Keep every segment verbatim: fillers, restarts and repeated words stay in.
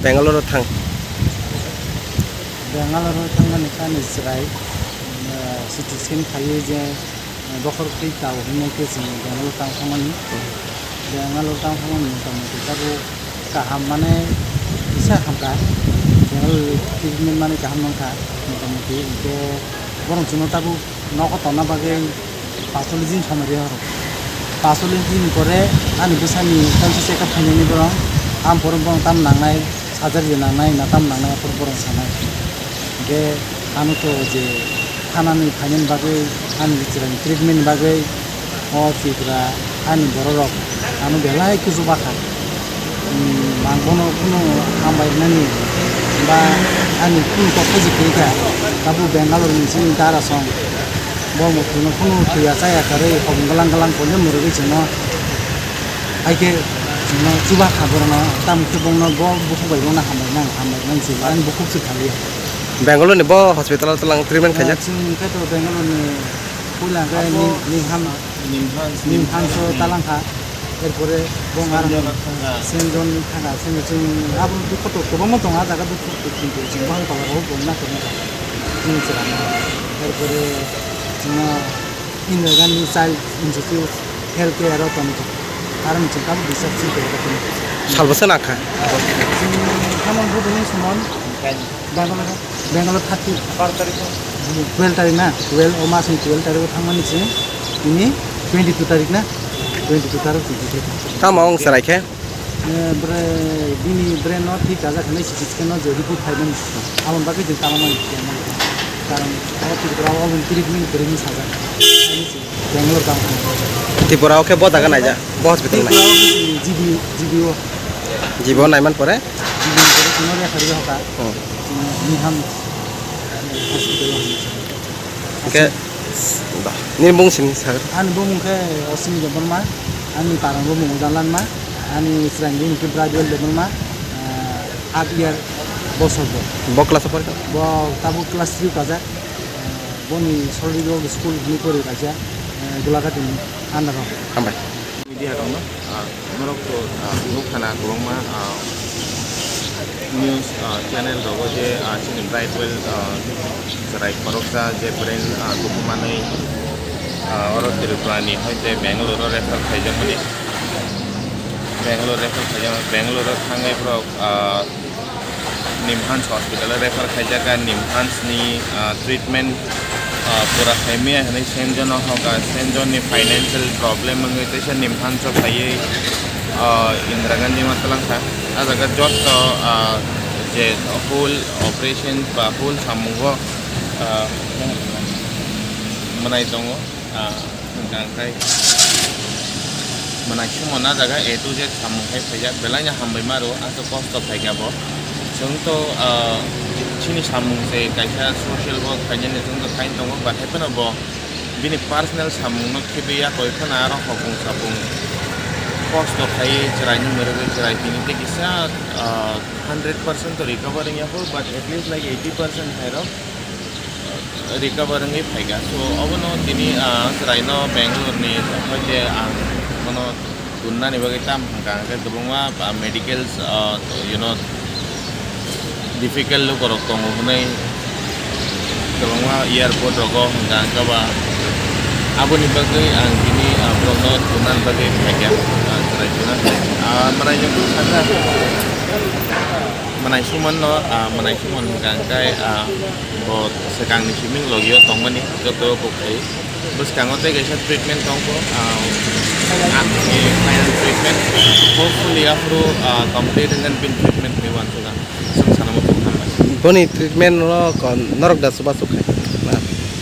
Bangalore thang. Bangalore thangmani kani chwrai, eh, C T scan khaiwi je, eh, bokhor twi tao hinwi khe chwng Bangalore tang thangmani. Bangalore tang thangmani motamoti tabuk kaham mane kisa hamkha. Bangalore treatment mane kaham nangkha motamoti, hinkhe borok chwngno tabuk nogo tongna bagwi pasolli din somoi rw horo. Pasolli din pore ani bwsani kaisa check up khainani borok, ang borok bono tam nangnai, surgery nangnai na tam nangnai aphuru borok sanai. Hinkhe ano to je thanani phainani bagwi, ani chwraini treatment ni bagwi o Tripura ani bororok ano belai kuchuk bakha. Hmm, ang bono kunu hambai nani ba ani kunu kok khaji khe kha, tabuk Bangalore ni chini dara song. Bo mukhungno kunu thwiya chaya karwi hobong glang glang koinwi mwrwgwi chwngno hai khe chwngno chuba kha borokno, tamo khe bongno bo bukhuk bai bongno hambai nang, hambai nang se ani bukhuk se khaliya. Bangalore ni bo hospital o twlang treatment khaijak? Chwng khe to Bangalore ni puila khe Abo ni, ni ham, Nimhans, ni ham so Nimhans. Talang kha. Erpore bong ar Senjona thanga. Senjon thanga, Senjon chwng abo dukho to kwbangma tongo, ah jaga dukho to chwng to chwng bang pala rok bong na kwbang kha. Chwng chwrang. Erpore chwngno Indira Gandhi Child Institute Health Care o tong kha. Aro ni chwng kabo research chwng khe tong kha. Salbwsa nang kha? Chwng thamon bubuni sumon. Bangalore, Bangalore thirty. Twelve tarik na? Twelve, o masni twelve tarik o thangmani chwng. Ini twenty two tarik na? Twenty two tarik twenty two. Tamo wng chwrai khe? Eh, bre, bini brain no thik kajak hinwi C T scan no je report phaimani. Aboni bagwi chwng tamo mani. Karon o Tripura o treatment kwrwini sajak. Bangalore tamo. Tripura o khe bo jaga naijak, bo hospital nai. Tripura o G B, G B O. G B O naiman pore? G B O pore chwngno refer rw hoka. Hmm. Chwngno Nimhans hospital o. Hwnkhe, ba, nini bung sini sir? Ani bumung khe Osimi Debbarma, ani parang bumung Udalanma, ani chwraini bumung khe Bridewell Debbarma, ah, half year bosor bo. Bo class o porikha? Bo tabuk class three o kajak. Boni Sorry Road School hwnwi pori kaisa, eh, Gulaghat ni under o. Hambai. Media rokno, ah, norok to, ah, nukha na kwbangma, ah, news, ah, channel rogo je, ah, chini Bridewell, ah, chwrai khoroksa je brain, ah, dukumanwi, ah, oro Tripura ni hoite Bangalore o refer khaijakmani. Bangalore refer khaijakmani, Bangalore o thangwi borok, ah, Nimhans hospital o refer khaijak, ah, Nimhans ni, ah, treatment, ah, pura khaimaya hinwi Senjon no hoka, Senjon ni financial problem wngwi teisa Nimhans o phaiwi, ah, Indira Gandhi ma twlang kha. Ah jaga jotto, ah, je whole operation ba whole samungo, ah, mwnai tongo. Ah, hwnkha hwnkhe mwnai sumon ah jaga A to Z samung khai phaijak, belai no hambai maro, aswk kosto khaikha bo. Chwng to, ah, chini samung se kaisa social work khainani chwng to khain tongo, but hai phano bo bini personal samung no khibiya, koi phano aro hopung sapung kosto khaiwi chwraini mwrwgwi chwrai tini tei kisa, ah, hundred percent to recover wngya kho, but at least like eighty percent hai rok recover wngwi phaikha. So, obono tini, ah, chwraino Bangalore ni hoite ang bono tunnani bagwi tam hwnkha hwnkhe kwbangma, ah, medicals, ah, you know, difficult lukorok tongo hwnwi kwbangma airport rogo hwnkha hwnkhe ba aboni bagwi ang tini, ah, borokno tunnani bagwi phaikha, ah, chwrai tuna, ah, mwnaino bwsakha. Mwnai sumanno, ah, mwnai suman hwnkha hwnkhe, ah, bo swkangni simi logio tongmani joto bukhai. Bwskango tei kaisa treatment tongkho, ah, ang ni final treatment. Hopefully aphuru, ah, complete wngkhan bini treatment hinwi uansukha. Chwng sana muchung hambai. Boni treatment no kon norok da chubachu khai? Na?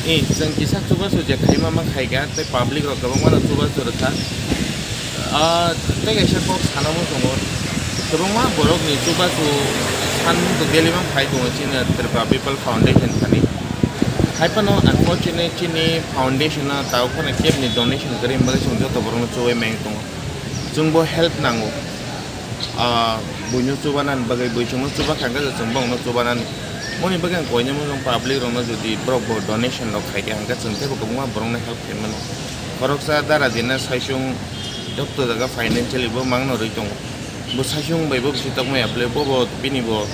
Eh, chwng kisa chubachu je khaima ma khaikha tei public rok kwbangma no chubachu rwkha. Ah, tei kaisa kok sana muchungo, kwbangma borokni chubachu sanmung to daily mang phai tongo chini Tripura People Foundation thani. Hai phano unfortunately chini foundation-o tabuk phano kebni donation kwrwi bagwi chwng joto borokno chubai mang tongo. Chwngbo help nango. Ah, buino chubanani bagwi, bui chwngno chuba kha hwnkhe chwngbo wngno chubanani. Moni bagwi ang koinai mano public rokno jodi borok bo donation rok khaikha hwnkhe chwng teibo kwbangma borokno help khaimano. Khoroksa dara dina saichung jotto jaga financially bo mangno rwi tongo. Bo saichung bai bo bisi tongmaya bole, bo bo bini bo,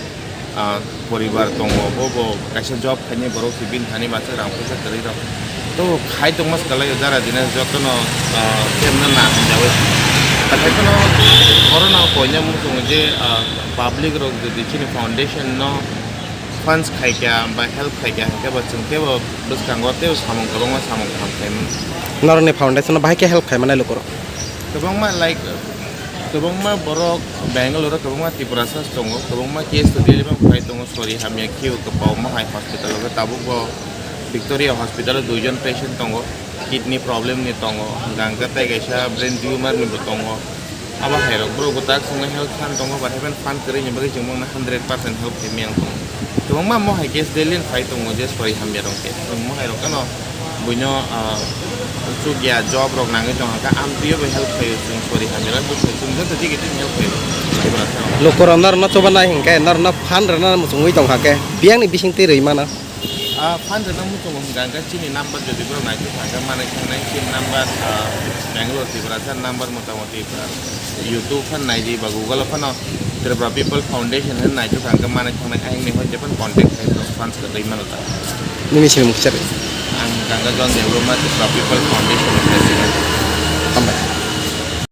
ah, poribar tongo, bo bo kaisa job khainai borok se bini thani masa rang puisa kwrwi rok. To khai tongma swkalaio jara jina jotono, ah, kemna na hamjawi. Haikhe no oro no koina muchungo je, ah, public rok jodi chini foundation no funds khaikha ba help khaikha hinkhe bo chwng teibo bwskango teibo samung kwbangma samung kaham khaimano. Norokni foundation no bahai khe help khaimanai lukurok? Kwbangma, like, kwbangma borok Bangalore o kwbangma Tiprasa tongo, kwbangma case to daily phai tongo, sori hamya khio kwbangma hai hospital o tabuk bo Victoria hospital o duijon patient tongo, kidney problem ni tongo, hwnkhe tei kaisa brain tumor ni bo tongo. Abo hai rok borok bo tak songno help khan tongo, ba heaven fund kwrwi ni bagwi chwng bongno hundred percent help khaimani ang tongo. Kwbangma mo hai case daily phai tongo je sori hamya rok khe. Chwng mo hai rok kheno buino, ah, chukya job rok nangwi tong kha, amtwio bo help khaio chwng sori hamya rok, chwng joto digi digi help khaio. Lukurok norokno chubanai hinkhe norokno fund rwna muchungwi tong kha khe biyangni bisingtwi rwi mano. Ah, fund rwna muchungo hwnkha hwnkhe chini number jodi borok naitwi thangkhe manwi thangnai chini number, ah, Bangalore Tiprasa number motamoti, ah, YouTube phan naidi ba Google phano Tripura People Foundation hwn naitwi thangkhe manwi thangnai ayangni hoi jephano contact khai borok funds kwtwi mano ta. Nini sini mukchar. Ang hwnkha hwnkhe John Debbarma Tripura People Foundation ni president. Hambai.